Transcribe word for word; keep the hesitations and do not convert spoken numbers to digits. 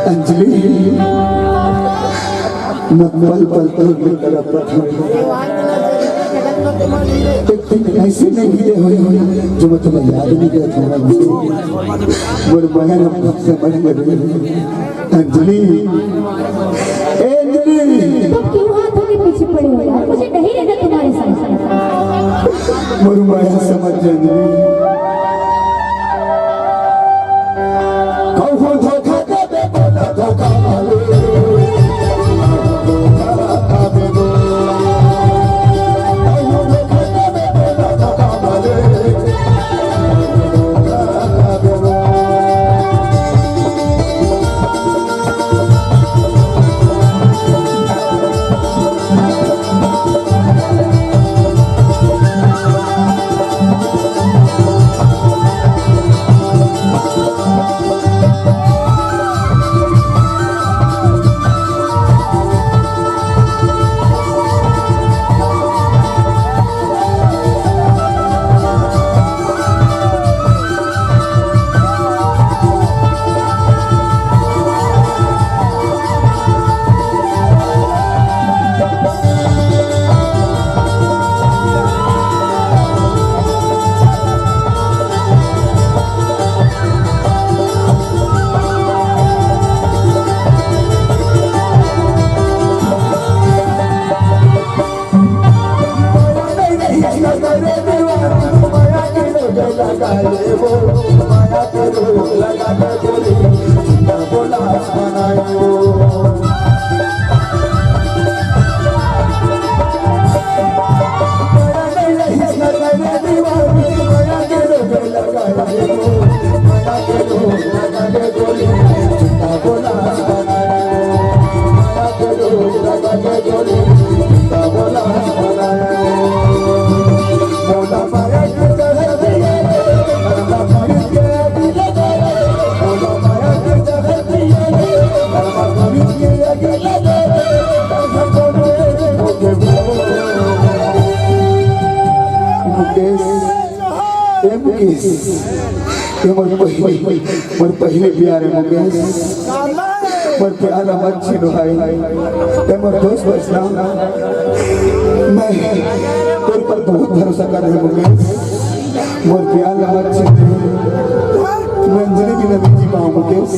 अंजलि, मैं पल पल तोर में तड़पत हूँ। एक दिन ऐसे नहीं मिले हुए जो मैं तुम्हें याद नहीं करता हूँ। मोर बहन अब समझ में रही। अंजलि, ए अंजलि। तुम क्यों हाथों के पीछे पड़े हो यार? मुझे नहीं रहना तुम्हारे साथ। मोर माया समझ अंजलि। कहूँ धोखा दे दे, बोला धोखा वाले। मुकेश, ए मुकेश, ये मोर पहली, मोर पहली प्यार है मुकेश। मोर प्यार ला मत छीन भाई। ए मोर दोस्त वैष्णव, मैं तोर पर बहुत भरोसा कर रहे मुकेश। मोर प्यार ला मत छीन। मैं अंजलि बिना नहीं जी पाऊँ मुकेश।